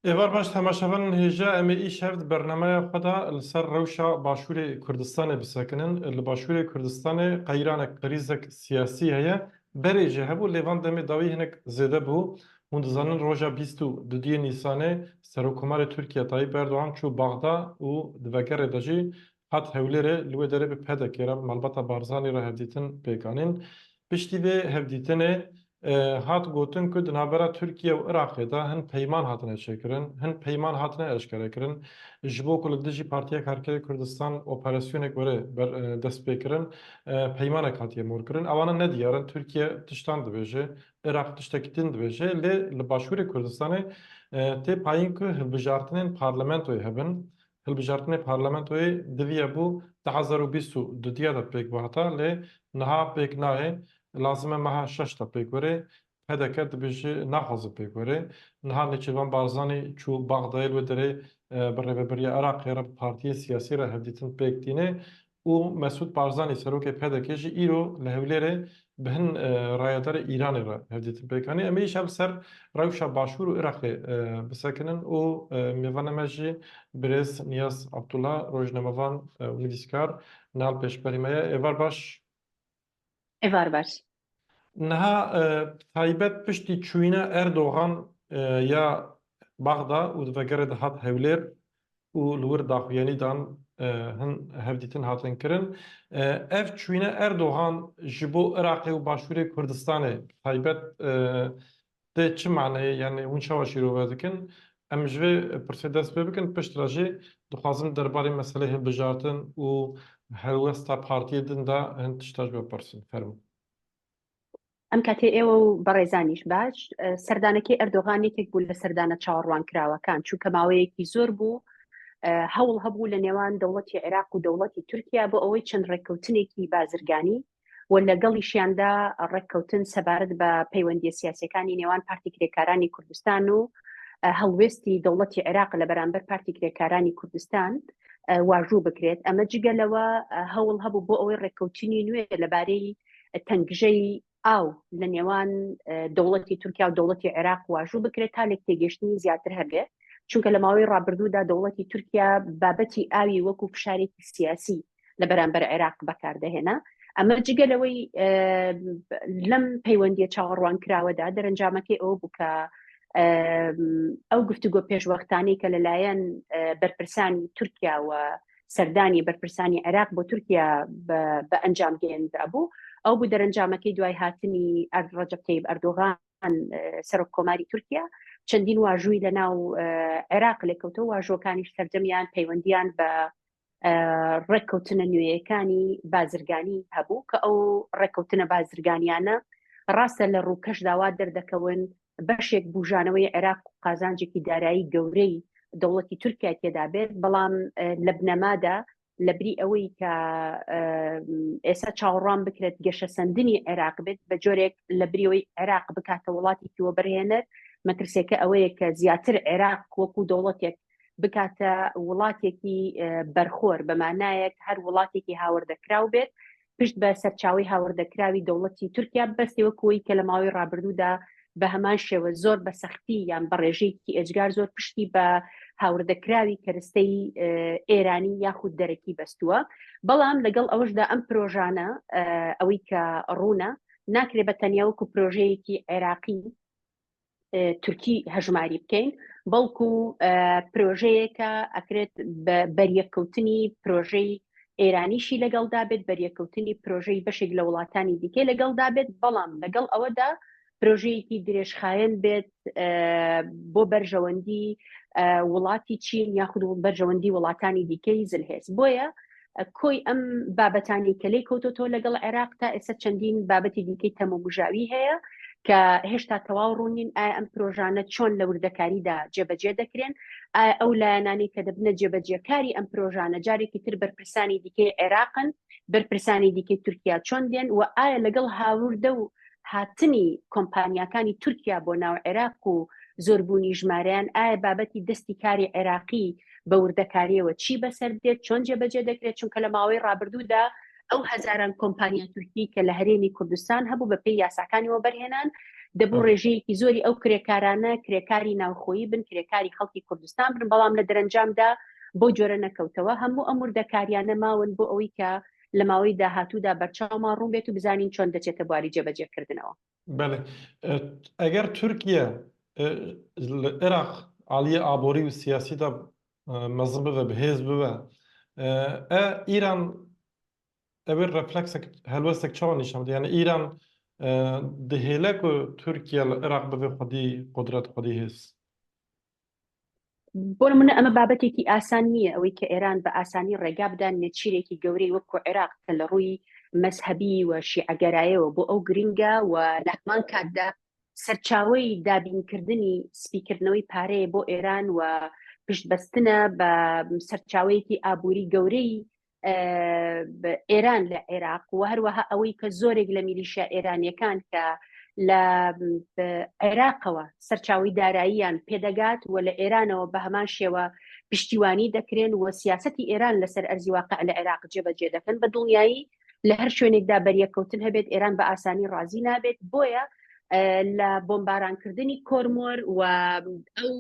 Êvar baş temaşevanên hêja em ê îşev di bernameya xwe de li ser rewşa Başûrê Kurdistanê bisekinin. Li Başûrê Kurdistanê qeyranek, krîzek siyasî heye. Berê jî hebû lê van demê dawî hinek zêde bû. Hûn dizanin roja 22 yê Nîsanê Serokkomarê Tirkiye Tayyîp Erdogan çû Baxda û di vegerê de jî hat Hewlêrê li wê derê bi PDK'ê re bi malbata Barzanî re hevdîtin pêk anîn. Piştî vê hevdîtinê hat gotin ku di navbera Tirkiye û Iraqê de hin peyman hatine çêkirin, hin peyman hatine eşkerekirin. Ji bo ku li dijî Partiya Karkerê Kurdistan operasyonek were destpêkirin, peymanek hatiye morkirin. Ewana ne diyar in, Tirkiye tiştan dibêje, Iraq tiştekî din dibêje lê li Başûrê Kurdistanê tê payîn ku hilbijartinên parlamentoyê hebin. Hilbijartinê parlamentoyê diviya bû 2022 diya de pêk bihata lê niha pêk nayê. Lazim e meha şeş de pêk were. PDK dibêje naxwaze pêk were. Niha Nêçîrvan Barzanî çû Bexdayê li wê derê bi rêveberiya Iraqê re bi partiyên siyasî re hevdîtin pêk tîne û Mesûd Barzanî serokê PDK'ê jî îro li Hewlêrê bi hin rayedarê Îranê re hevdîtin pêk anî. Em ê îşev li ser rewşa Başûr û Iraqê bisekinin û mêvanê me jî birêz Niyaz Abdullah rojnamevan û nivîskar niha li pêşberî me ye. Êvar baş. Êvar baş. Niha bi taybet piştî çûyîna Erdogan ya Bexda û di vegerê de hat Hewlêr û li wir daxuyanî dan hin hevdîtin hatin kirin. Ev çûyîna Erdogan ji bo Iraqê û Başûrê Kurdistanê bi taybet tê çi maneyê yanî hûn çawa şîrove dikin? Em ji vê pirsê dest pê bikin piştre jî dixwazim derbarê meseleyê hilbijartin û helwesta partiyê din de hin tişta ji we bipirsim. Fermo. ئەم کاتەی ئێوە و بەڕێزانیش باش. سەردانەکەی ئەردۆغان یەکێک بوو لە سەردانە چاوەڕوانکراوەکان، چونکە ماوەیەکی زۆر بوو هەوڵ هەبوو لە نێوان دەوڵەتی عێراق و دەوڵەتی تورکیا بۆ ئەوەی چەند ڕێککەوتنێکی بازرگانی و لەگەڵیشیاندا ڕێککەوتن سەبارەت بە پەیوەندیە سیاسەکانی نێوان پارتی کرێکارانی کوردستان و هەڵوێستی دەوڵەتی عێراق لە بەرامبەر پارتی کرێکارانی کوردستان واژوو بکرێت. ئەمە جگە لەوە هەوڵ هەبوو بۆ ئەوەی ڕێککەوتنی نوێ لەبارەی تەنگژەی ئاو لە نێوان دەوڵەتی تورکیا و دەوڵەتی عێراق واژوو بکرێت تا لێک تێگەشتنی زیاتر هەبێ، چونکە لە ماوەی ڕابردوودا دەوڵەتی تورکیا بابەتی ئاوی وەکو فشارێکی سیاسی لە بەرامبەر عێراق بەکاردەهێنا. ئەمە جگە لەوەی لەم پەیوەندیە چاوەڕوانکراوەدا دەرەنجامەکەی ئەوە بوو کە ئەو گفتوگۆ پێشوەختانەی کە لەلایەن بەرپرسانی تورکیاوە سەردانی بەرپرسانی عێراق بۆ تورکیا بە ئەنجام گەیەنرابوو، ئەو بوو دەرەنجامەکەی دوای هاتنی ڕەجەب تەیب ئەردۆغان سەرۆک کۆماری تورکیا چەندین واژووی لە ناو عێراق لێکەوتەوە، واژۆکانیش سەرجەمیان پەیوەندیان بە ڕێککەوتنە نوێیەکانی بازرگانی هەبوو کە ئەو ڕێککەوتنە بازرگانیانە ڕاستە لە ڕووکەشدا وا دەردەکەون بەشێک بوژانەوەی عێراق و قازانجێکی دارایی گەورەی دەوڵەتی تورکیا تێدا بێت، بەڵام لە بنەمادا لەبری ئەوەی کە ئێستا چاوەڕوان بکرێت گەشەسەندنی عێراق بێت بە جۆرێک لە بریەوەی عێراق بکاتە وڵاتێکی وەبەرهێنەر، مەترسیەکە ئەوەیە کە زیاتر عێراق وەکو دەوڵەتێک بکاتە وڵاتێکی بەرخۆر، بە مانایەک هەر وڵاتێکی هاوردەکراو بێت پشت بە سەرچاوەی هاوردەکراوی دەوڵەتی تورکیا ببەستێ، وەک ئەوەی کە لە ماوەی ڕابردوودا بە هەمان شێوە زۆر بە سەختی یان بە ڕێژەیەکی ئێجگار زۆر پشتی بە هاوردەکراوی کەرستەی ئێرانی یاخود دەرەکی بەستووە. بەڵام لەگەڵ ئەوەشدا ئەم پرۆژانە ئەوەی کە ڕوونە ناکرێت بە تەنیا وەکو پرۆژەیەکی عێراقی تورکی هەژماری بکەین، بەڵکو پرۆژەیەکە ئەکرێت بەریەککەوتنی پرۆژەی ئێرانیشی لەگەڵدا بێت، بەریەککەوتنی پرۆژەی بەشێک لە وڵاتانی دیکەی لەگەڵدا بێت، بەڵام لەگەڵ ئەوەدا پرۆژەیەکی درێژخایەن بێت بۆ بەرژەوەندی وڵاتی چین یاخود بەرژەوەندی وڵاتانی دیکەی زلهێز. بۆیە کۆی ئەم بابەتانی کە لێی کەوتۆتەوە لەگەڵ عێراق تا ئێستا چەندین بابەتی دیکەی تەمومژاوی هەیە کە هێشتا تەواو ڕوون نین ئایا ئەم پرۆژانە چۆن لە وردەکاریدا جێبەجێ دەکرێن، ئایا ئەو لایەنانەی کە دەبنە جێبەجێکاری ئەم پرۆژانە جارێکی تر بەرپرسانی دیکەی عێراقن، بەرپرسانی دیکەی تورکیا چۆن دێن و ئایا لەگەڵ هاوردە و هاتنی کۆمپانیاکانی تورکیا بۆ ناو عێراق و زۆربوونی ژمارەیان ئایا بابەتی دەستی کاری عێراقی بە وردەکاریەوە چی بەسەر دێت، چۆن جێبەجێ دەکرێت، چونکە لە ماوەی ڕابردوودا ئەو هەزاران کۆمپانیا تورکی کە لە هەرێمی کوردستان هەبوو بە پێی یاساکانی وەبەرهێنان دەبوو ڕێژەیەکی زۆری ئەو کرێکارانە کرێکاری ناوخۆیی بن، کرێکاری خەڵکی کوردستان بن، بەڵام لە دەرەنجامدا بەو جۆرە نەکەوتەوە. هەموو ئەم وردەکاریانە ماون بۆ ئەوەی کە لە ماوەی داهاتوودا بەرچاومان ڕوون بێت و بزانین چۆن دەچێتە بواری جێبەجێکردنەوە. بەڵێ ئەگەر تورکیە لە عێراق عالیە ئابووری و سیاسیدا مەزن ببێ بەهێز ببێ ئە ئیران ئەوێ ڕێفلەکسێک هەلوێستێک چاوە نیشان بدە یعنی ئیران دهێلە ku تورکیە لە عێراق ببێ خودی قودرەت خودی هێز. بۆ نمونە ئەمە بابەتێکی ئاسان نییە ئەوەی کە ئێران بە ئاسانی ڕێگا بدان نێچیرێکی گەورەی وەکو عێراق کە لە ڕووی مەزهەبی و شیعەگەرایەوە بۆ ئەو گرنگە و لە هەمان کاتدا سەرچاوەی دابینکردنی سپیکردنەوەی پارەیە بۆ ئێران و پشتبەستنە بە سەرچاوەیەکی ئابووری گەورەی ئێران لە عێراق و هەروەها ئەوەی کە زۆرێک لە میلیشیا ئێرانیەکان کە لە عێراقەوە سەرچاوی داراییان پێدەگات و لە ئێرانەوە بە هەمان شێوە پشتیوانی دەکرێن و سیاستی ئێران لەسەر ئەرزی واقع لە عێراق جێبەجێ دەکەن بە دڵنیایی لە هەر شوێنێکدا بەریەککەوتن هەبێت ئێران بە ئاسانی ڕازی نابێت بۆیە لە بۆمبارانکردنی کۆرمۆر و ئەو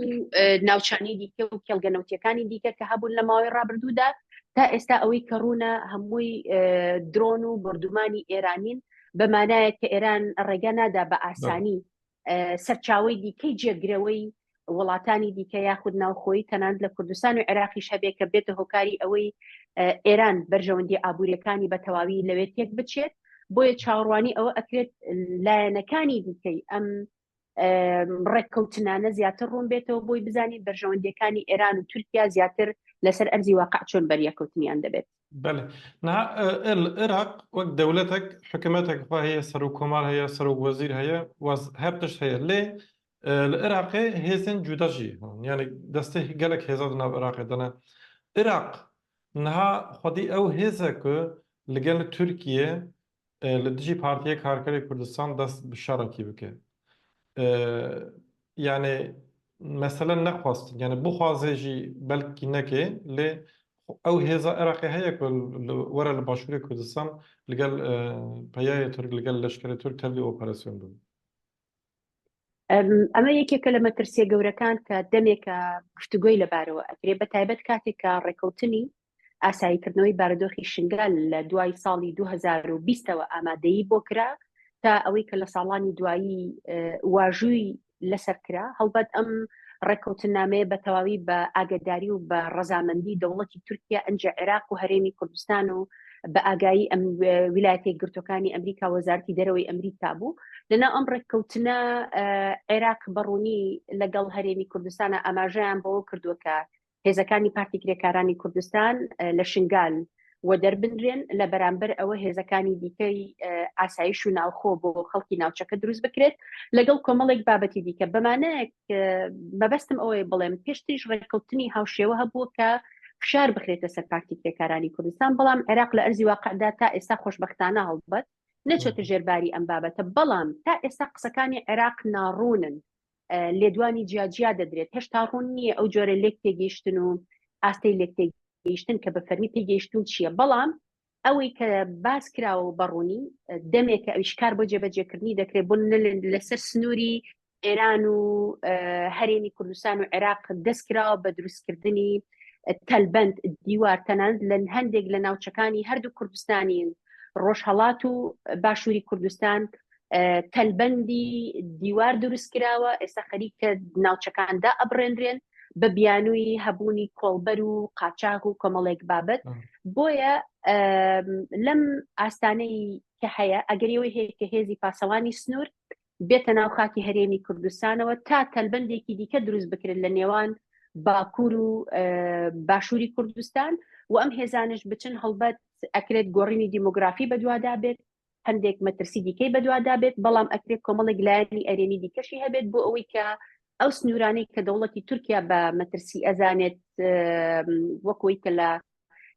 ناوچانی دیکە و کێڵگە نەوتیەکانی دیکە کە هەبوون لە ماوەی ڕابردوودا تا ئێستا ئەوەی کە ڕوونە هەمووی درۆن و بردومانی ئێرانین بە مانایە کە ئێران ڕێگا نادا بە ئاسانی سەرچاوەی دیکەی جێگرەوەی وڵاتانی دیکە یاخود ناوخۆی تەنانەت لە کوردستان و عێراقیش هەبێ کە بێتە هۆکاری ئەوەی ئێران بەرژەوەندی ئابووریەکانی بە تەواوی لەوێ تێک بچێت بۆیە چاوەڕوانی ئەوە ئەکرێت لایەنەکانی دیکەی ئەم ڕێککەوتنانە زیاتر ڕوون بێتەوە بۆی بزانین بەرژەوەندیەکانی ئێران و تورکیا زیاتر لەسەر ئەرزی واقع چۆن بەریەکەوتنیان دەبێت. بەلێ نها عێراق وەک دەولەتەک حکومەتەک خوا هەیە سەرۆک کۆمار هەیە سەرۆک وەزیر هەیە وەز هەر تشت هەیە لێ لە عێراقێ هێزێن جودا ژی هەن یانی دەستێ گەلەک هێزا di nav عێراقێ de ne عێراق niha xwedî ew hêz e ku li gel Tirkiye li dijî Partiya Karkerê Kurdistan dest bi şerekî bike. Yanî mesele nexwestin yanî bixwaze jî belkî neke lê ew hêza Iraqê heye ku were li Başûrê Kurdistan li gel peyayê Tirk li gel leşkerê Tirk tevlî operasyon bibe. ئەمە یەکێکە لە مەترسیە گەورەکان کە دەمێکە گفتوگۆی لەبارەوە ئەکرێ بە تایبەت کاتێک کە ڕێکەوتنی ئاساییکردنەوەی بارودۆخی شنگال لە دوای ساڵی 2020ەوە ئامادەیی بۆ کرا تا ئەوەی کە لە ساڵانی دوایی واژووی لەسەر کرا هەڵبەت ئەم ڕێککەوتننامەیە بە تەواوی بە ئاگاداری و بە ڕەزامەندی دەوڵەتی تورکیا ئەنجا عێراق و هەرێمی کوردستان و بە ئاگایی ئەم ویلایەتە یەکگرتووەکانی ئەمریکا وەزارەتی دەرەوەی ئەمریکا بوو لەناو ئەم ڕێککەوتنە عێراق بەڕوونی لەگەڵ هەرێمی کوردستانە ئاماژەیان بەوە کردووە کە هێزەکانی پارتی کرێکارانی کوردستان لە شنگال وەدەربنرێن لە بەرامبەر ئەوە هێزەکانی دیکەی ئاسایش و ناوخۆ بۆ خەڵکی ناوچەکە دروست بکرێت لەگەڵ کۆمەڵێک بابەتی دیکە بەمانەیەک مەبەستم ئەوەیە بڵێم پێشتریش ڕێککەوتنی هاوشێوە هەبووە کە فشار بخرێتە سەر پارتی کرێکارانی کوردستان بەڵام عێراق لە ئەرزی واقعدا تا ئێستا خۆشبەختانە هەڵبەت نەچێتە ژێرباری ئەم بابەتە بەڵام تا ئێستا قسەکانی عێراق ناڕوونن لێدوانی جیاجیا دەدرێت هێشتا ڕوون نییە ئەو جۆرە لێک تێگەیشتن و ئاستەی لێک تێگەیشتن کە بە فەرمی پێگەیشتون چییە بەڵام ئەوەی کە باس کراوە و بەڕوونی دەمێکە ئەویش کار بۆ جێبەجێکردنی دەکرێت بۆ لەسەر سنووری ئێران و هەرێمی کوردستان و عێراق دەست کراوە بە دروستکردنی تەلبەند دیوار تەنانەت لە هەندێک لە ناوچەکانی هەردوو کوردستانی ڕۆژهەڵات و باشووری کوردستان تەلبەندی دیوار دروست کراوە ئێستا خەریکە ناوچەکاندا ئەبڕێنرێن بە بیانووی هەبوونی کۆڵبەر و قاچاغ و کۆمەڵێک بابەت بۆیە لەم ئاستانەی کە هەیە ئەگەریەوەی هەیە کە هێزی پاسەوانی سنوور بێتە ناو خاکی هەرێمی کوردستانەوە تا تەلبەندێکی دیکە دروست بکرێت لە نێوان باکوور و باشووری کوردستان و ئەم هێزانش بچن هەڵبەت ئەکرێت گۆڕینی دیمۆگرافی بەدوادا بێت هەندێک مەترسی دیکەی بەدوادا بێت بەڵام ئەکرێت کۆمەڵێک لایەنی ئەرێنی دیکەشی هەبێت بۆ ئەوەی کە ئەو سنوورانەی کە دەوڵەتی تورکیا بە مەترسی ئەزانێت وەکوی کە لە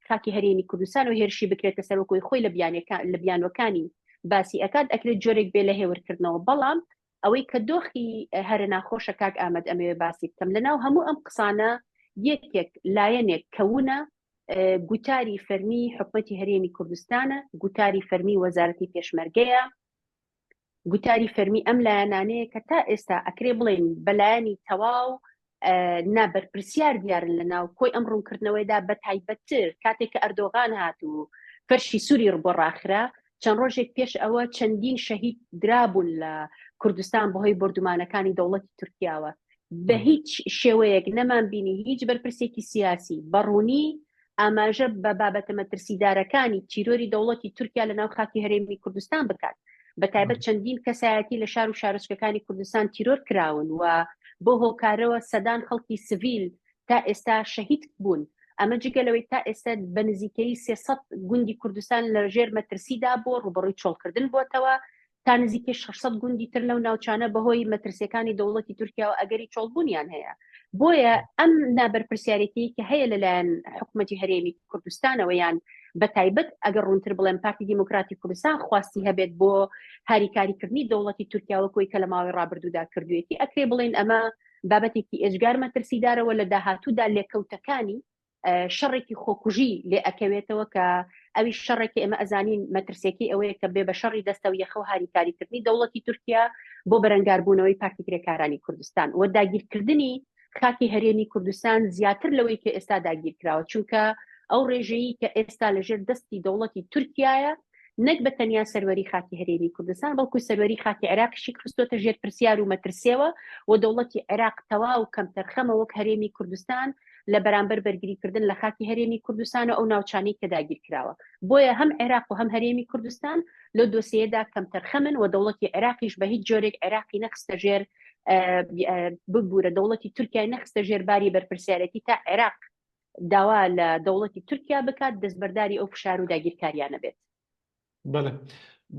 خاکی هەرێمی کوردستان و هێرشی بکرێتە سەر وەکوی خۆی لە بیانەکان لە بیانوەکانی باسی ئەکات ئەکرێت جۆرێک بێ لە هێورکردنەوە بەڵام ئەوەی کە دۆخی هەرە ناخۆشە کاک ئامەد ئەمەوێ باسی بکەم لەناو هەموو ئەم قسانە یەکێک لایەنێک کەونە گوتاری فەرمی حکومەتی هەرێمی کوردستانە گوتاری فەرمی وەزارەتی پێشمەرگەیە. گوتاری فەرمی ئەم لایەنانەیە کە تا ئێستا ئەکرێ بڵێین بە لایەنی تەواو نابەرپرسیار دیارن لە ناو کۆی ئەم ڕوونکردنەوەیدا بە تایبەتتر کاتێک کە ئەردۆغان هات و فەرشی سووری بۆ ڕاخرا چەند ڕۆژێک پێش ئەوە چەندین شەهید درابوون لە کوردستان بەهۆی بۆردومانەکانی دەوڵەتی تورکیاوە بە هیچ شێوەیەک نەمان بینی هیچ بەرپرسێکی سیاسی بەڕوونی ئاماژە بە بابەتە مەترسیدارەکانی تیرۆری دەوڵەتی تورکیا لە ناو خاکی هەرێمی کوردستان بکات بە تایبەت چەندین کەسایەتی لە شار و شارۆچکەکانی کوردستان تیرۆر کراون و بۆ هۆکارەوە سەدان خەڵکی سڤیل تا ئێستا شەهید بوون ئەمە جگە لەوەی تا ئێستا بە نزیکەیی 300 گوندی کوردستان لە ژێر مەترسیدا بۆ ڕوبەڕووی چۆڵکردن بۆتەوە تا نزیکەی 600 گوندی تر لەو ناوچانە بەهۆی مەترسیەکانی دەوڵەتی تورکیاوە ئەگەری چۆڵبوونیان هەیە بۆیە ئەم نابەرپرسیارێتی کە هەیە لەلایەن حکوومەتی هەرێمی کوردستانەوە یان بە تایبەت ئەگەر ڕوونتر بڵێم پارتی دیموکراتی کوردستان خواستی هەبێت بۆ هاریکاریکردنی دەوڵەتی تورکیا وەکوی کە لە ماوەی ڕابردوودا کردوێتی ئەکرێ بڵێن ئەمە بابەتێکی ئێجگار مەترسیدارەوە لە داهاتوودا لێکەوتەکانی شەڕێکی خۆکوژی لێ ئەکەوێتەوە کە ئەوی شەڕێکی ئێمە ئەزانین مەترسیەکەی ئەوەیە کە بێ بە شەڕی دەستە و یەخە و هاریکاریکردنی دەوڵەتی تورکیا بۆ بەرەنگاربوونەوەی پارتی کرێکارانی کوردستان و داگیرکردنی خاکی هەرێمی کوردستان زیاتر لەوەی کە ئێستا داگیرکراوە چونکە ئەو ڕێژەیە کە ئێستا لەژێر دەستی دەوڵەتی تورکایە نەک بە تەنیا سەروەری خاکی هەرێمی کوردستان بەڵکو سەروەری خاکی عێراقیشی خستۆتە ژێر پرسیار و مەترسیەوە و دەوڵەتی عێراق تەواو کەمتەرخەمە وەک هەرێمی کوردستان لە بەرامبەر بەرگریکردن لە خاکی هەرێمی کوردستان و ئەو ناوچانەی کە داگیرکراوە بۆیە هەم عێراق و هەم هەرێمی کوردستان لەو دۆسیەدا کەمتەرخەمن و دەوڵەتی عێراقیش بە هیچ جۆرێک عێراقی نەخستە ژێر ببوورە دەوڵەتی تورکیای نەخستە ژێر باری بەرپرسیارەتی تا عێراق داوا لە دەوڵەتی تورکیا بکات دەستبەرداری ئەو فشار و داگیرکاریانە بێت. بەڵێ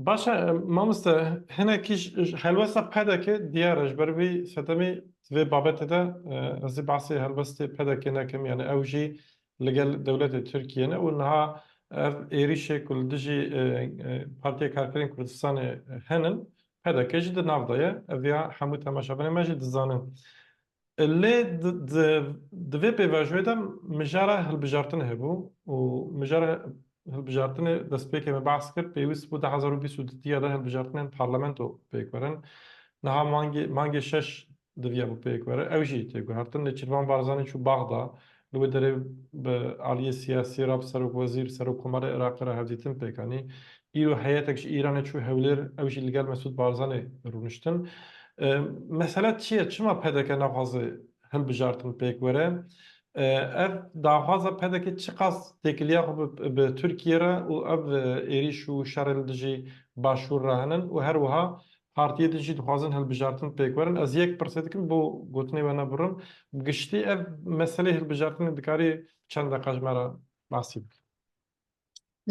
باشە مامۆستا هەنێکیش هەلوەسە پەدەکە دیارە ji ber wî sedemê vê babetê de ez ê behsê helwestê PDK nekim yani ew jî li gel dewletê Tirkiye ne û niha ev êrîşê ku li dijî Partiya Karkerên Kurdistanê henin PDK jî di nav de ye ev ya hemû temaşevanên me jî dizanin. Lê di vê pêvajoyê de mijara hilbijartinê hebû û mijara hilbijartinê destpêkê me behs kir pêwîst bû 2022 de hilbijartinên parlamento pêk werin. Niha mangê mangê şeş diviya bû pêk were ew jî tê guhertin. Nêçîrvan Barzanî çû Baxda li wê derê bi aliyê siyasî re bi serokwezîr, serokkomarê Iraqê re hevdîtin pêk anî. Îro heyetek ji Îranê çû Hewlêr ew jî li gel Mesûd Barzanî rûniştin. Mesele çi ye? Çima PDK naxwaze hilbijartin pêk were? Ev daxwaza PDK çiqas têkiliya xwe bi Tirkiyê re û ev êrîş û şerê li dijî Başûr re henin û her wiha partiyê din jî dixwazin hilbijartin pêk werin. Ez yek pirsê dikim bo gotinê we nebirim. Bi giştî ev meseleyê hilbijartinê dikarî çend deqa ji me re behsî bikî?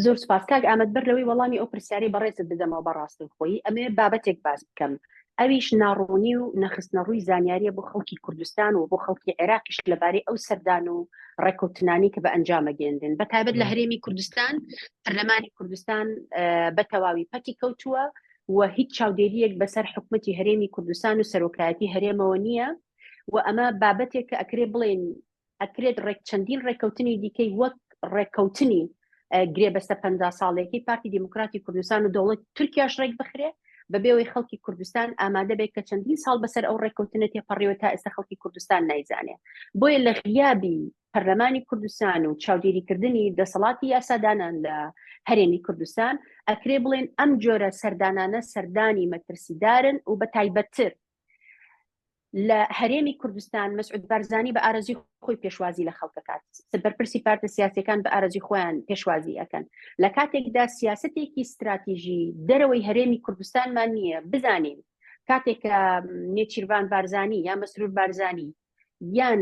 زۆر سوپاس کاک ئامەد بەر لەوەی وەڵامی ئەو پرسیارەی بەڕێزت بدەمەوە بە ڕاستەوخۆیی ئەمەوێ بابەتێک باس بکەم ئەویش ناڕوونی و نەخستنەڕووی زانیاریە بۆ خەڵکی کوردستان و بۆ خەڵکی عێراقیش لەبارەی ئەو سەردان و ڕێککەوتنانەی کە بە ئەنجامەگەیەنرێن بە تایبەت لە هەرێمی کوردستان پەرلەمانی کوردستان بە تەواوی پەکی کەوتووە و هیچ چاودێریەک بەسەر حکومەتی هەرێمی کوردستان و سەرۆکایەتی هەرێمەوە نییە و ئەمە بابەتێک کە ئەکرێ بڵێن ئەکرێت ڕێک چەندین ڕێککەوتنی دیکەی وەک ڕێککەوتنی گرێبەستە 50 ساڵێکی پارتی دیموکراتی کوردستان و دەوڵەت تورکیاش ڕێک بخرێ بەبێەوەی خەڵکی کوردستان ئامادە بێت کە چەندین ساڵ بەسەر ئەو ڕێککەوتنە تێپەڕیوە تا ئێستا خەڵکی کوردستان نایزانێ بۆیە لە غیابی پەرلەمانی کوردستان و چاودێریکردنی دەسەڵاتی یاسادانان لە هەرێمی کوردستان ئەکرێ بڵێن ئەم جۆرە سەردانانە سەردانی مەترسیدارن و بە تایبەتتر لە هەرێمی کوردستان مەسعود بارزانی بە ئارەزوی خۆی پێشوازی لە خەڵکەکات بەرپرسی پارتە سیاسەکان بە ئارەزوی خۆیان پێشوازی ئەەکەن لە کاتێکدا سیاستێکی استراتیژی دەرەوەی هەرێمی کوردستانمان نییە بزانین کاتێک نێچیرڤان بارزانی یا مەسرور بارزانی یان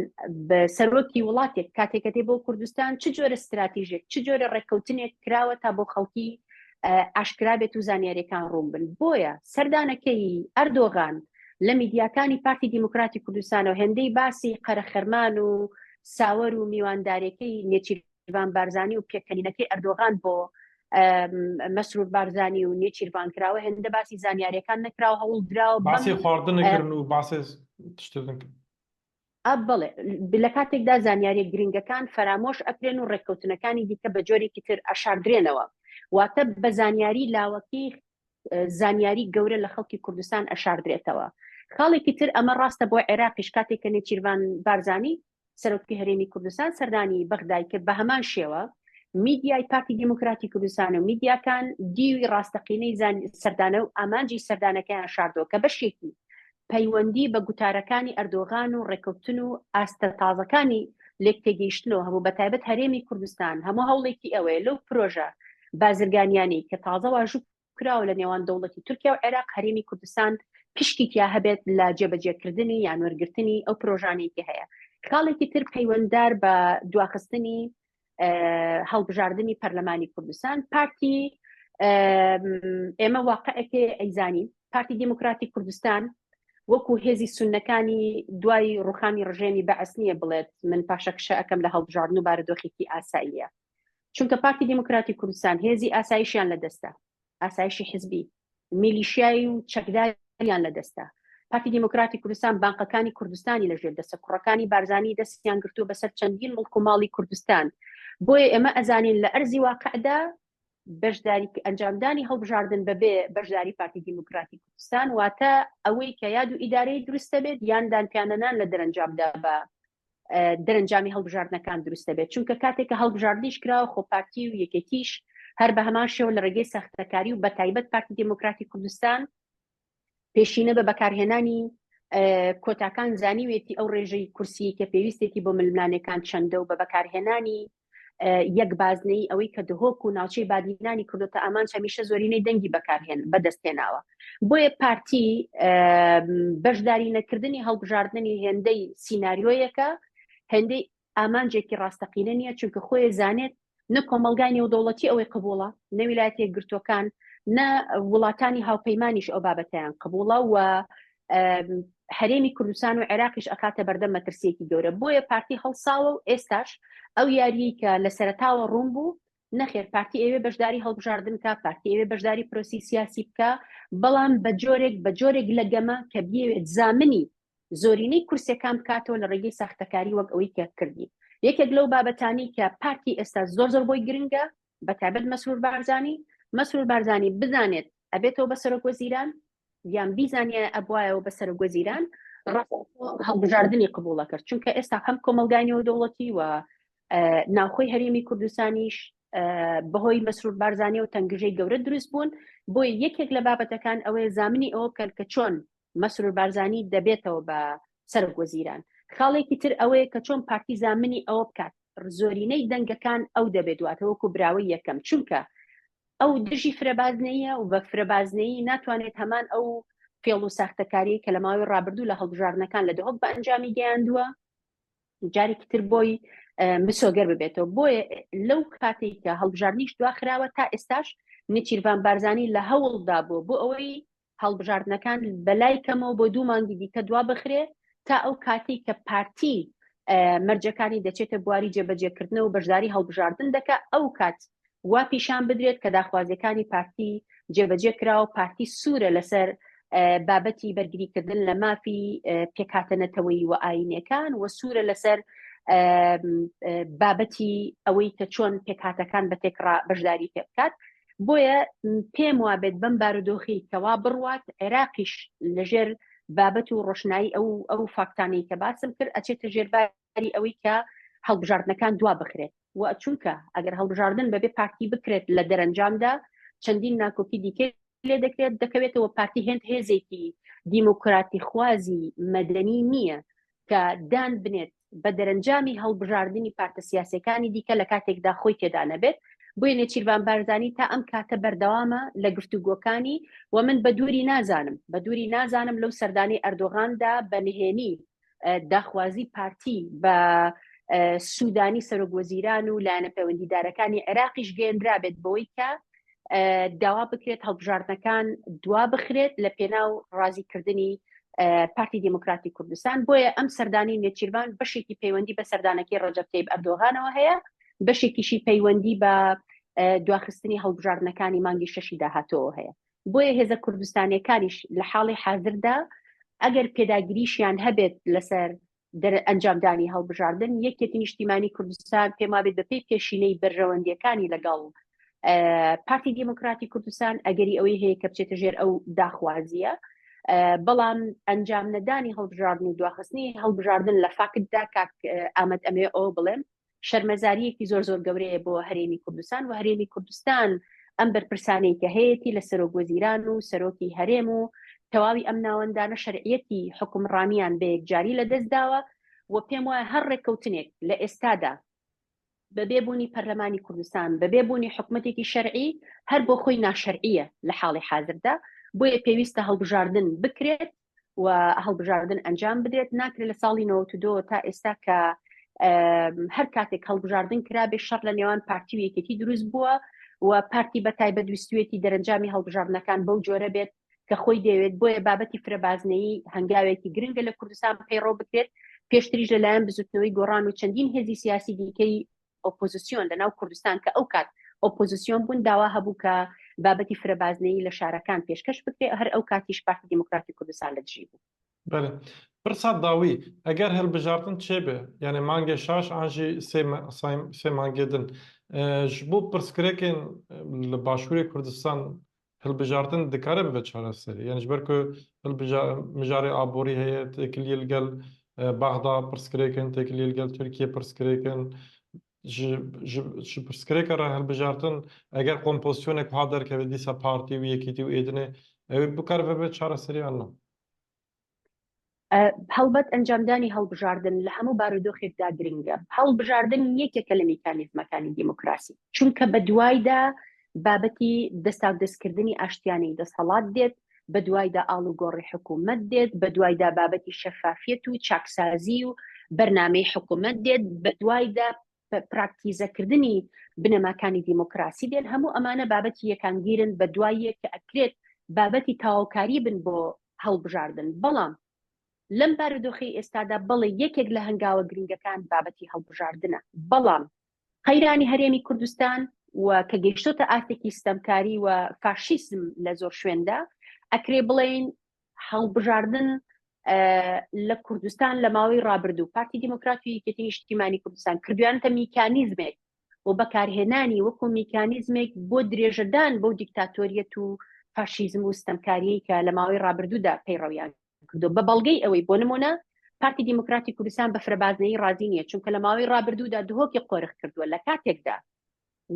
بە سەرۆکی وڵاتێک کاتێکە دێ بۆ کوردستان چ جۆرە استراتیژێک چ جۆرە ڕێککەوتنێک کراوە تا بۆ خەڵکی ئاشکرا بێت و زانیاریەکان ڕوون بن بۆیە سەردانەکەی ئەردۆغان لە میدیاکانی پارتی دیموکراتی کوردستانەوە هێندەی باسی قەرەخەرمان و ساوەر و میواندارێکەی نێچیرڤان بارزانی و پێکەنینەکەی ئەردۆغان بۆ مەسرور بارزانی و نێچیرڤان کراوە هێندە باسی زانیاریەکان نەکراوە هەوڵ دراوە باسی خواردنەکردن و باسی شتردن بەڵێ لە کاتێکدا زانیاریە گرنگەکان فەرامۆش ئەکرێن و ڕێککەوتنەکانی دیکە بە جۆرێکی تر ئەشاردرێنەوە واتە بە زانیاری لاوەکی. زانیاری گەورە لە خەڵکی کوردستان ئەشاردرێتەوە. خاڵێکی تر ئەمە ڕاستە بۆ عێراقیش کاتێک کە نێچیرڤان بارزانی سەرۆکی هەرێمی کوردستان سەردانی بەغدای کرد بە هەمان شێوە میدیای پارتی دیموکراتی کوردستان و میدیاکان دیوی ڕاستەقینەی سەردانە و ئامانجی سەردانەکەیان شاردەوە کە بەشێکی پەیوەندی بە گوتارەکانی ئەردۆغان و ڕێککەوتن و ئاستە تازەکانی لێکتێگەیشتنەوە هەبوو بەتایبەت هەرێمی کوردستان هەموو هەوڵێکی ئەوەیە لەو پرۆژە بازرگانیانەی کە تازە واژوو کراوە لە نێوان دەوڵەتی تورکیا و عێراق هەرێمی کوردستان پشکی تیا هەبێت لە جێبەجێکردنی یان وەرگرتنی ئەو پرۆژانەی کە هەیە. خاڵێکی تر پەیوەنددار بە دواخستنی هەڵبژاردنی پەرلەمانی کوردستان پارتی ئێمە واقعێکێ ئەیزانین پارتی دیموکراتی کوردستان وەکو هێزی سونەکانی دوای ڕوخانی ڕژێمی بەعس نییە بڵێت من پاشەکشە ئەەکەم لە هەڵبژاردن و بارودۆخێکی ئاساییە چونکە پارتی دیموکراتی کوردستان هێزی ئاسایشیان لە دەستە ئاسایشی حزبی میلیشیای و چەکداریان لە دەستە پارتی دیموکراتی کوردستان بانقەکانی کوردستانی لە ژێر دەستە کوڕەکانی بارزانی دەستیان گرتووە بەسەر چەندین مڵک و ماڵی کوردستان بۆیە ئێمە ئەزانین لە ئەرزی واقعدا بەشداری ئەنجامدانی هەڵبژاردن بەبێ بەشداری پارتی دیموکراتی کوردستان واتە ئەوەی کە یاد و ئیدارەی دروستە بێت یان دانپیانەنان لە دەرەنجامدا بە دەرەنجامی هەڵبژاردنەکان دروست دەبێت چونکە کاتێک کە هەڵبژاردنیش کراوە خۆ پارتی و یەکێتیش هەر بە هەمان شێوە لە ڕێگەی ساختەکاری و بە تایبەت پارتی دێموکراتی کوردستان پێشینە بە بەکارهێنانی کۆتاکان زانیوێتی ئەو ڕێژەی کورسی کە پێویستێتی بۆ ململانێکان چەندە و بە بەکارهێنانی یەک بازنەی ئەوەی کە دهۆک و ناوچەی بادینانی کردوتە ئامانج هەمیشە زۆرینەی دەنگی بەکارهێن بەدەستهێناوە بۆیە پارتی بەشداری نەکردنی هەڵبژاردنی هێندەی سیناریۆیەکە هێندەی ئامانجێکی ڕاستەقینە نییە چونکە خۆی زانێت نە کۆمەلگای نێودەوڵەتی ئەوەی قبوڵە نە ویلایەتە یەکگرتووەکان نە وڵاتانی هاوپەیمانیش ئەو بابەتیان قبوڵە و هەرێمی کوردستان و عێراقیش ئەخاتە بەردەم مەترسیەکی گەورە بۆیە پارتی هەڵساوە و ئێستاش ئەو یاریی کە لە سەرتاوە ڕوون بوو نەخێر پارتی ئەوێ بەشداری هەڵبژاردن کا پارتی ئەوێ بەشداری پرۆسی سیاسی بکە بەڵام بە جۆرێک بە جۆرێک لە گەمە کە بیەوێت زامنی زۆرینەی کورسەکان بکاتەوە لە ڕێگەی ساختەکاری وەک ئەوەی کە کردی یەکێک لەو بابەتانی کە پارتی ئێستا زۆر زۆر بۆی گرنگە بە تایبەت مەسرور بارزانی مەسرور بارزانی بزانێت ئەبێتەوە بە سەرۆک وەزیران یان بیزانیایە ئەبوایەوە بە سەرۆک وەزیران هەڵبژاردنی قبوڵە کرد چونکە ئێستا هەم کۆمەلگای نێودەوڵەتی و ناوخۆی هەرێمی کوردستانیش بەهۆی مەسرور بارزانانی و تەنگژەی گەورە دروست بوون بۆیە یەکێک لە بابەتەکان ئەوەیە زامنی ئەوە بکەن کە چۆن مەسرور بارزانی دەبێتەوە بە سەرۆک وەزیران خاڵێکی تر ئەوەیە کە چۆن پارتی زامنی ئەوە بکات زۆرینەی دەنگەکان ئەو دەبێت واتە وەکو براوەی یەکەم چونکە ئەو دژی فرەبازنەیە و بە فرەبازنەیی ناتوانێت هەمان ئەو فێڵ و ساختەکاری کە لە ماوەی ڕابردوو لە هەڵبژاردنەکان لە دهۆک بە ئەنجامی گەیاندووە جارێکی تر بۆی مسۆگەر ببێتەوە بۆیە لەو کاتێک کە هەڵبژاردنیش دواخراوە تا ئێستاش نێچیرڤان بارزانی لە هەوڵدا بوو بۆ ئەوەی هەڵبژاردنەکان بەلای کەمەوە بۆ دوو مانگی دیکە دوا بخرێ تا ئەو کاتێک کە پارتی مەرجەکانی دەچێتە بواری جێبەجێکردنەوە و بەشداری هەڵبژاردن دەکا ئەو کات وا پیشان بدرێت کە داخوازیەکانی پارتی جێبەجێ کرا و پارتی سوورە لەسەر بابەتی بەرگریکردن لە مافی پێکهاتە نەتەوەیی و ئاینەکان و سوورە لەسەر بابەتی ئەوەی کە چۆن پێکهاتەکان بە تێکڕا بەشداری پێ بکات بۆیە پێم وابێت بەم بارودۆخی کەوا بڕوات عێراقیش لەژێر بابەت و ڕۆشنایی ئەو ئەو فاکتانەی کە باسم کرد ئەچێتە ژێرباری ئەوەی کە هەڵبژاردنەکان دوا بخرێت و چونکە ئەگەر هەڵبژاردن بەبێ پارتی بکرێت لە دەرەنجامدا چەندین ناکۆکی دیکەی لێ دەکرێت دەکەوێتەوە پارتی هێند هێزێکی دیموکراتی خوازی مەدەنی نییە کە دان بنێت بە دەرەنجامی هەڵبژاردنی پارتە سیاسەکانی دیکە لە کاتێکدا خۆی تێدا نەبێت بۆیە نێچیرڤان بارزانی تا ئەم کاتە بەردەوامە لە گفتوگۆکانی و من بە دووری نازانم بە دووری نازانم لەو سەردانی ئەردۆغاندا بە نهێنی داخوازی پارتی بە سوودانی سەرۆک وەزیران و لایەنە پەیوەندیدارەکانی عێراقیش گەێنرابێت بەوەی کە داوا بکرێت هەڵبژاردنەکان دوا بخرێت لە پێناو ڕازیکردنی پارتی دیموکراتی کوردستان بۆیە ئەم سەردانی نێچیرڤان بەشێکی پەیوەندی بە سەردانەکەی ڕەجەب تەیب ئەردۆغانەوە هەیە بەشێکیشی پەیوەندی بە دواخستنی هەڵبژاردنەکانی مانگی شەشی داهاتووەوە هەیە بۆیە هێزە کوردستانیەکانیش لە حاڵی حازردا ئەگەر پێداگریشیان هەبێت لەسەر ئەنجامدانی هەڵبژاردن یەکێتی نیشتیمانی کوردستان پێم وابێت بەپێی پێشینەی بەرژەوەندیەکانی لەگەڵ. پارتی دیموکراتی کوردستان ئەگەری ئەوەی هەیە کە بچێتە ژێر ئەو داخوازیە بەڵام ئەنجام نەدانی هەڵبژاردن و دواخستنی هەڵبژاردن لە فاکتدا کاک ئامەد ئەمێ ئەو بڵێم شەرمەزاریەکی زۆر زۆر گەورەیە بۆ هەرێمی کوردستان و هەرێمی کوردستان ئەم بەرپرسانەی کە هەیەی لە سەرۆک وەزیران و سەرۆکی هەرێم و تەواوی ئەم ناوەندانە شەرعیەتی حکومڕانیان بە یەکجاری لە دەستداوە و پێم وایە هەر ڕێککەوتنێک لە ئێستادا بەبێ بوونی پەرلەمانی کوردستان، بەبێ بوونی حکومەتێکی شەرعی، هەر بۆ خۆی ناشەرعییە لە حاڵی حازردا، بۆیە پێویستە هەڵبژاردن بکرێت و هەڵبژاردن ئەنجام بدرێت، ناکرێت لە ساڵی 92 تا ئێستا کە هەر کاتێک هەڵبژاردن کرابێ شەڕ لە نێوان پارتی و یەکێتی دروست بووە و پارتی بە تایبەت ویستویەتی دەرەنجامی هەڵبژاردنەکان بەو جۆرە بێت کە خۆی دەیەوێت، بۆیە بابەتی فرەبازنەیی هەنگاوێکی گرنگە لە کوردستان پەیڕەو بکرێت، پێشتریش لەلایەن بزوتنەوەی گۆڕان و چەندین هێزی سیاسی دیکەی ئۆپۆزیسیۆن لەناو کوردستان کە ئەو کات ئۆپۆزیسیۆن بوون داوا هەبوو کە بابەتی فرەبازنەیی لە شارەکان پێشکەش بکرێت، هەر ئەو کاتیش پارتی دیموکراتی کوردستان لە دژی بوو. بەێ پرسا داوی ئەگەر هەلبژاردن چێ بێ یانێ مانگێ شاش ئانژی سێ مانگێ دن ji bo pirsgirêkên li Başûrê Kurdistan Hilbijartin dikare bibe çareserî. Yani ji ber ku mijarê aborî heye, têkiliyê li gel Bexda pirsgirêk in, têkiliyê li gel Tirkiye pirsgirêk in. Ji ji ji pirsgirêka re hilbijartin eger kompozîsyonek wiha derkeve dîsa partî û yekîtî û êdinê ew ê bikare bibe çareserî an na? هەڵبەت ئەنجامدانی هەڵبژاردن لە هەموو بارودۆخێکدا گرنگە. هەڵبژاردن یەکێکە لە میکانیزمەکانی دیموکراسی، چونکە بەدوایدا بابەتی دەستاودەستکردنی ئاشتیانەی دەسەڵات دێت، بەدوایدا ئاڵوگۆڕی حکوومەت دێت، بەدوایدا بابەتی شەفافیەت و چاکسازی و بەرنامەی حکوومەت دێت، بەدوایدا پراکتیزەکردنی بنەماکانی دیموکراسی دێن. هەموو ئەمانە بابەتی یەکانگیرن بەدوای یەک کە ئەکرێت بابەتی تەواوکاری بن بۆ هەڵبژاردن، بەڵام لەم بارودۆخەی ئێستادا بەڵێ یەکێک لە هەنگاوە گرنگەکان بابەتی هەڵبژاردنە، بەڵام قەیرانی هەرێمی کوردستان و کە گەیشتۆتە ئاستێکی ستەمکاری و فاشیزم لە زۆر شوێندا، ئەکرێ بڵێین هەڵبژاردن لە کوردستان لە ماوەی ڕابردوو پارتی دیموکرات و یەکێتی نیشتیمانی کوردستان کردویانتە میکانیزمێک و بەکارهێنانی وەکو میکانیزمێک بۆ درێژەدان بەو دیکتاتۆریەت و فاشیزم و ستەمکاریەی کە لە ماوەی ڕابردوودا پەیڕەویان کردو بە بەڵگەی ئەوەی بۆ نمونە پارتی دیموکراتی کوردستان بە فرەبازنەیی ڕازی نییە چونکە لە ماوەی ڕابردوودا دهۆکی قۆرخ کردووە لە کاتێکدا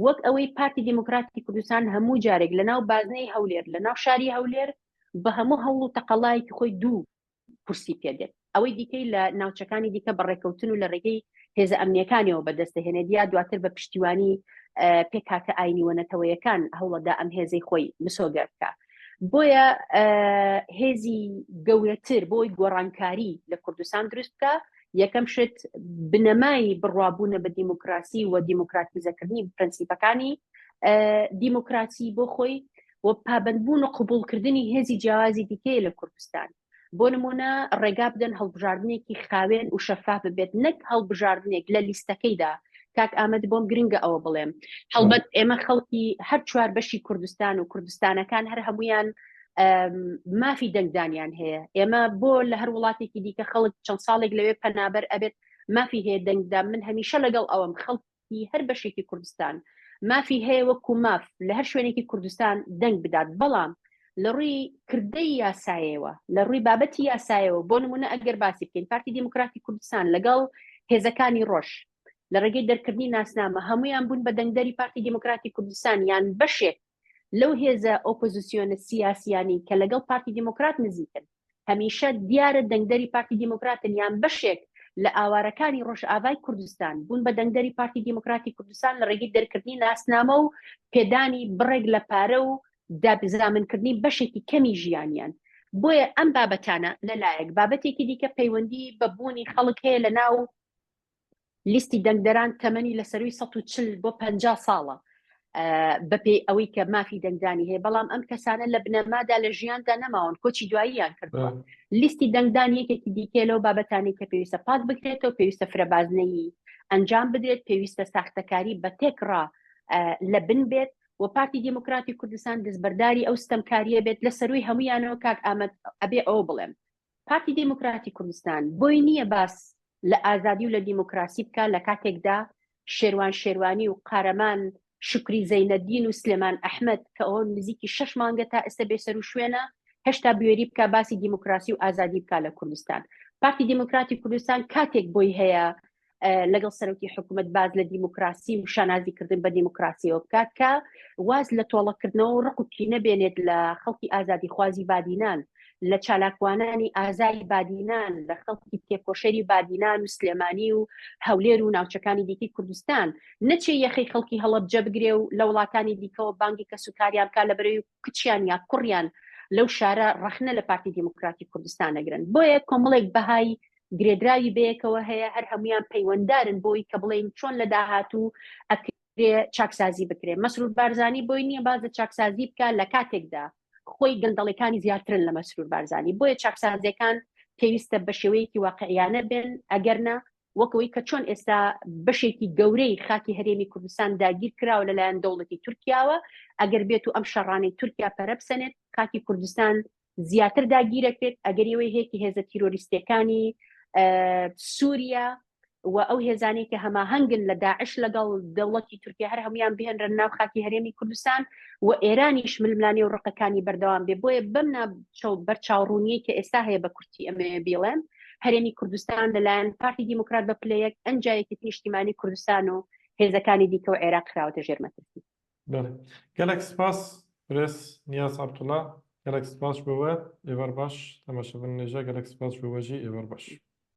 وەک ئەوەی پارتی دیموکراتی کوردستان هەموو جارێک لە ناو بازنەی هەولێر لە ناو شاری هەولێر بە هەموو هەوڵ و تەقەلایەکی خۆی دوو کورسی پێدێت ئەوەی دیکەی لە ناوچەکانی دیکە بە ڕێکەوتن و لە ڕێگەی هێزە ئەمنیەکانیەوە بەدەست دەهێنێت یا دواتر بە پشتیوانی پێکهاتە ئاینی و نەتەوەیەکان هەوڵەدا ئەم هێزەی خۆی مسۆگەر بکە بۆیە هێزی گەورەتر بۆی گۆڕانکاری لە کوردستان دروست بکە یەکەم شت بنەمای بڕوابوونە بە دیموکراسی و دیموکراتیزەکردنی پرەنسیپەکانی دیموکراسی بۆ خۆی و پابەندبوون و قبوڵکردنی هێزی جیاوازی دیکەیە لە کوردستان بۆ نمونە ڕێگا بدەن هەڵبژاردنێکی خاوێن و شەفاف ببێت نەک هەڵبژاردنێک لە لیستەکەیدا کاک ئامەد بۆم گرنگە ئەوە بڵێم هەڵبەت ئێمە خەڵکی هەر چوار بەشی کوردستان و کوردستانەکان هەر هەمویان مافی دەنگدانیان هەیە ئێمە بۆ لە هەر وڵاتێکی دیکە خەڵک چەند ساڵێک لەوێ پەنابەر ئەبێت مافی هەیە دەنگدا من هەمیشە لەگەڵ ئەوەم خەڵکی هەر بەشێکی کوردستان مافی هەیە وەکو ماف لە هەر شوێنێکی کوردستان دەنگ بدات بەڵام لە ڕووی کردەی یاسایەوە لە ڕووی بابەتی یاسایەوە بۆ نمونە ئەگەر باسی بکەین پارتی دیموکراتی کوردستان لەگەڵ هێزەکانی ڕۆژ لە ڕێگەی دەرکردنی ناسنامە هەمویان بوون بە دەنگدەری پارتی دیموکراتی کوردستان یان بەشێک لەو هێزە ئۆپۆزیسیۆنە سیاسیانی کە لەگەڵ پارتی دیموکرات نزیکن هەمیشە دیارە دەنگدەری پارتی دیموکراتن یان بەشێک لە ئاوارەکانی ڕۆژئاڤای کوردستان بوون بە دەنگدەری پارتی دیموکراتی کوردستان لە ڕێگەی دەرکردنی ناسنامە و پێدانی بڕێک لە پارە و زامنکردنی بەشێکی کەمی ژیانیان. بۆیە ئەم بابەتانە لەلایەک، بابەتێکی دیکە پەیوەندی بە بوونی خەڵک هەیە لە ناو لیستی دەنگدەران تەمەنی لە سەروی 140 بۆ 50 ساڵە بەپێی ئەوەی کە مافی دەنگدانی هەیە بەڵام ئەم کەسانە لە بنەمادا لە ژیاندا نەماون کۆچی دواییان کردووە لیستی دەنگدان یەکێکی دیکە لەو بابەتانی کە پێویستە پاک بکرێتەوە پێویستە فرەبازنەیی ئەنجام بدرێت پێویستە ساختەکاری بە تێکڕا لە بن بێت و پارتی دیموکراتی کوردستان دەستبەرداری ئەو ستەمکاریە بێت لە سەروی هەمویانەوە کاک ئامەد ئەبێ ئەوە بڵێم پارتی دیموکراتی کوردستان بۆی نییە باس لە ئازادی و لە دیموکراسی بکە لە کاتێکدا شێروان شێروانی و قارەمان شوکری زەینەدین و سلێمان ئەحمەد کە ئەوە نزیکی شەش مانگە تا ئێستا بێسەروشوێنە، هێشتا بوێری بکا باسی دیموکراسی و ئازادی بکا لە کوردستان. پارتی دیموکراتی کوردستان کاتێک بۆی هەیە لەگەڵ سەرۆکی حکوومەت باز لە دیموکراسی و شانازی کردن بە دیموکراسیەوە بکات کە واز لە تۆڵەکردنەوە و ڕق و کینە بێنێت لە خەڵکی ئازادیخوازی بادینان لە چالاکوانانی ئازای بادینان لە خەڵکی تێکۆشەری بادینان و سلێمانی و هەولێر و ناوچەکانی دیکەی کوردستان نەچێ یەخەی خەڵکی هەڵەبجە بگرێ و لە وڵاتانی دیکەوە بانگی کەسوکاریان بکا لە بەرەی کچیان یا کوڕیان لەو شارە ڕەخنە لە پارتی دیموکراتی کوردستان نەگرن. بۆیە کۆمەڵێک بەهای گرێدراوی بەیەکەوە هەیە، هەر هەمویان پەیوەندارن بۆی کە بڵێین چۆن لە داهاتوو ئەکرێ چاکسازی بکرێ. مەسرور بارزانی بۆی نییە باز لە چاکسازی بکا لە کاتێکدا خۆی گەندەڵیەکانی زیاترن لە مەسرور بارزانی. بۆیە چاکسازیەکان پێویستە بە شێوەیەکی واقعیانە بێن، ئەگەرنا وەک ئەوەی کە چۆن ئێستا بەشێکی گەورەی خاکی هەرێمی کوردستان داگیر کراوە لەلایەن دەوڵەتی تورکیاوە، ئەگەر بێت و ئەم شەڕانەی تورکیا پەرە بسەنێت خاکی کوردستان زیاتر داگیرەکرێت، ئەگەر ئەوەی هەیە کە هێزە تیرۆریستیەکانی سووریا و ئەو هێزانەی کە هەماهەنگن لە داعش لەگەڵ دەوڵەتی تورکیا هەر هەمویان بهێنرن ناو خاکی هەرێمی کوردستان و ئێرانیش ململانێ و ڕقەکانی بەردەوام بێ. بۆیە بەم بەرچاوڕوونیەی کە ئێستا هەیە بە کورتی ئەمەوێ بیڵێم هەرێمی کوردستان لەلایەن پارتی دیموکرات بە پلە یەک، ئەنجا یەکێتی نیشتیمانی کوردستان و هێزەکانی دیکە و عێراق خراوەتە ژێر مەترسی. بەڵێ گەلەک سپاس برێز نیاز عەبدوڵا گەلەک سپاس بۆ وە ئێوار باش تەماشەڤن نێژا گەلەک سپاس بۆ وە ژی ئێوار باش.